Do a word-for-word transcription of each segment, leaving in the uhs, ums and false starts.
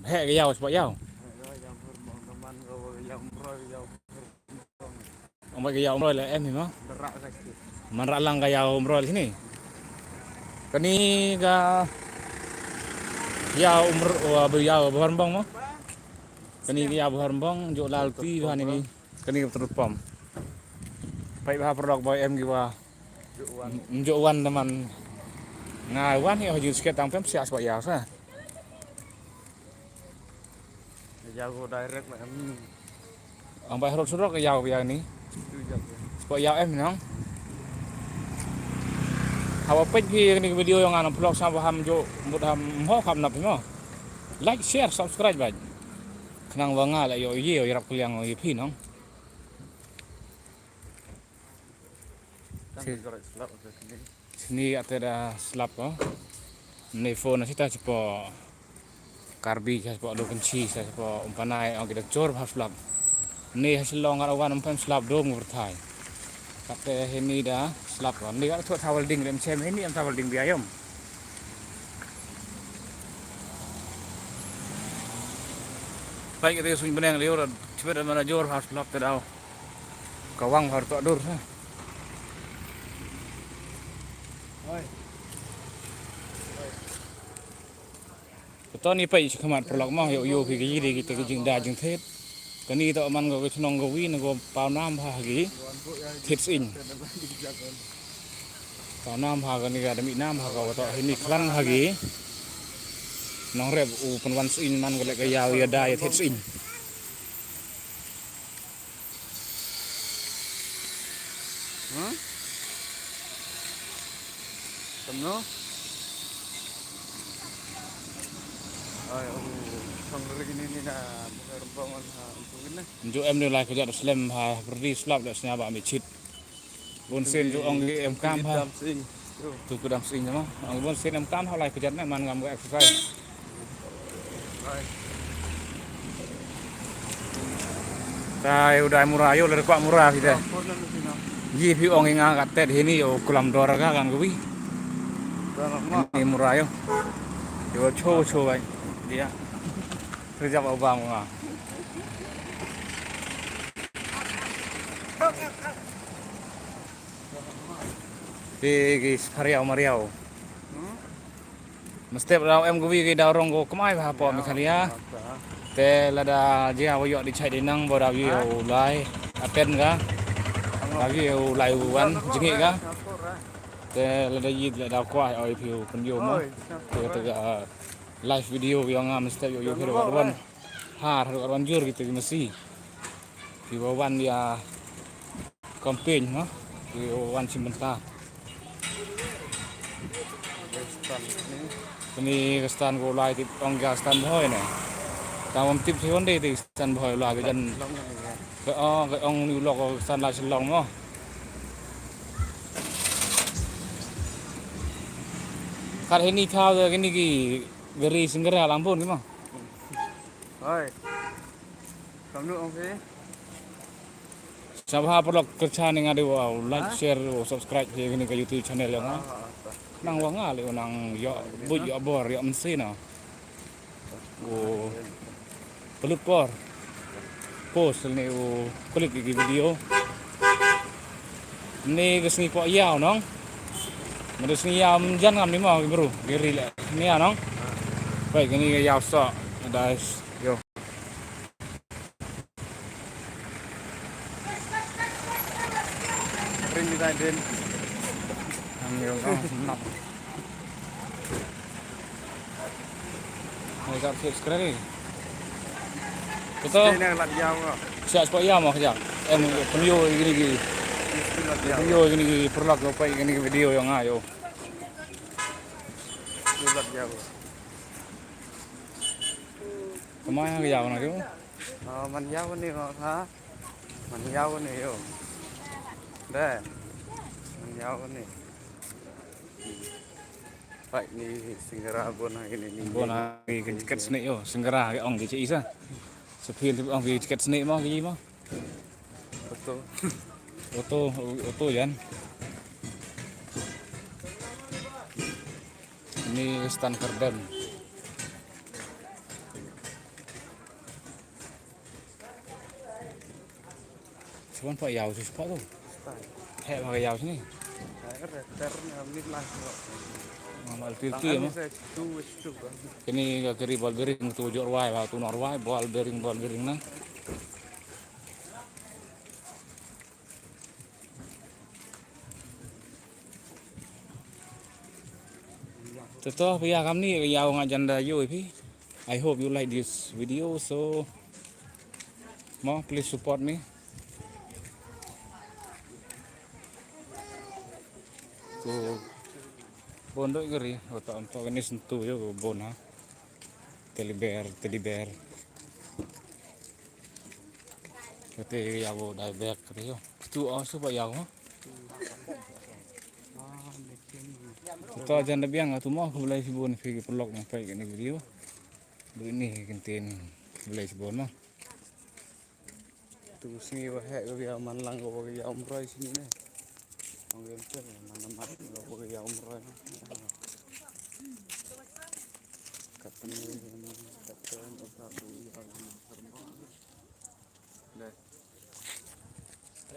Heh ka ïaw, spah ïaw. Ong ba ka ïaw umroi la em hi mo. Man rah lang ka ïaw umroi la hini. Kani ka ïaw umroi, wa ba ïaw ba hormbong mo. Kani ka ïaw ba hormbong, jok lal pi ba hani ni. Kani ka petrol pump. Pai ba ha pyrlok ba em ki wa. Jok wan da man. Nga wan hi ha jing sket tang pem sias ba ïaw sa. Ïaw ko direct ma em. Ang bai rot surok ïaw ïaw ni. Tu jap ya. Spah ïaw em nang. Hawa peit phi kani ka video ïong nga nang vlog sa ba ham jo mut ham ho kham nap phi mo. Like, share, subscribe bai. Khnang wa nga la ïoh ïe ïarap kylliang ïa phi nang. Sini ate da slap ko. Ni phone sita chipo Karbi chipo Lokanchi chipo Umpanai ong ki da jor bha slap. Ni ha Shillong ar wan um pem slap dom ngur thai. Kate hini da slap ko. Ni ka thot tha welding lem chem hini em tha welding biayom. Pai kate suñ beneng leo da chibet da mana jor bha slap te dau. Ka wang har to dur ha. Oi. Oi. Ka to ni pai shi khamat pyrlok mo ïoh ïoh phi ka yi dei kita ki jingda jingthied. Kani to man ko ka chnong ka wi na ko paw nam ha ki thied sing. Paw nam ha kani ka demi nam ha ko to hini klan ha ki. Nong rep u pynwan sing man ko lek ka ïaw ïa da ïa thied sing. Hah? Kamno? Ai, oh, song ri ni ni na bukan rempong ha, untuk ini. Njuk em ni lai kejat slem ha, berdi slap dak senya ba mi chit. Bun sien ju ong ki em kam ha. Tu ku dam sien ma. Ong bun sien em kam ha lai kejat ne man ngam ga exercise. Tai u dai mura ïo le kwah mura phi de. Yi phi ong i nga ka tet hini ïo kulam dor ka kan kwi. Ni mura ïo. Ïo cho cho bai. Dia. Terjap u bang nga. Te ki sphariaw mariaw. Mestep daw em kwi ki daw rong ko kmai ba hapoh Meghalaya. Te lada jia wa yok di chai di nang ba daw ïoh u lai. Apen ka. Daw ïoh u lai u wan jingit ka. Te lada yit lada kwah oi phi u pynïoh mo. Te te ka live video ïong nga mestep ïoh ïoh phi u wan. Har har u wan jur kita ki masi. Ki wa wan ïa campaign mo. Ki wa wan shim bynta. Kani ka stand ko lai tip ong ka stand bhoi ne. Tang wan tip si wan dei ti stand bhoi lai ka jan. Ka ong ka ong ni u lok ka stand lai Shillong mo. Kat hini thaw ka kini ki gari singgara lang bun ki mo. Hoi. Kamnu ong phi? Sngewbha paralok kyrchan ïa nga dei wow like, share, wow subscribe ïa kane ka YouTube channel ïa nga. Nang wa nga leh u nang ïoh buit ïoh bor ïoh mynsiem na. U pynlut por. Post ne u clip ïa ki video. Ni ka sngi kwah ïaw nong. Mada sngi ïaw jan ngam ni ma ki bru ki ri leh ni ïa nong. Pai kani ka ïaw sa da ïoh. Rin ni dai din. Ang ïoh nap. Ngai ka subscribe. Betul. Sini lak ïaw. Siap spot ïaw mo kejap. Em penyo gini gini. Penyo gini gini perlak lo pai gini video ïa nga ïoh. Lak ïaw. Kemai ïaw na ïoh. Oh, man ïaw ni ha. Man ïaw ni ïoh. Deh. Man ïaw ni. Pai ni singara bon ha kini ni. Bon ha ki ket snik ïoh, singara ki ong ki chi isa. Sepil tu ong ki ket snik mo ki mo. Betul. Oto, oto yan. Ni stand kerdem. Wan pa yaw sis pa tu. He pa yaw sini. Mamal tu tu ya ma. Kini ka kiri ball bearing tu jor wai ba tu nor wai ball bearing ball bearing na. Te to phi ïa kamni ïa nga jan da ïoh ïa phi. I hope you like this video, so mo please support me. Ko bon doi kari, ko ta am to kani sentu yo ko bon ha. Teddy bear, teddy bear. Kate ïa ko dai bek kate yo. Tu aw su ba ïa ko. To jan da biang atu mo ko belai sibun phi ki pelok mo pai kani video. Dui ni kintin belai sibun mo. Tu sngi ba heh ko ïa man lang ko ba ïa umroi sini ne. Ong ïa umroi man mat ko ba ïa umroi. Kat ni kat ni.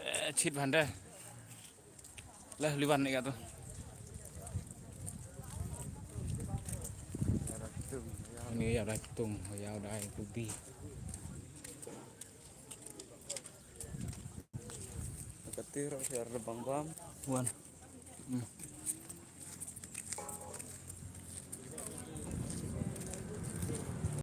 Eh, chit bhanda. Lah liwan ni katu. Ni ya dah tung, ya dah kubi. Katiro ya rebang bam. Wan. Hmm.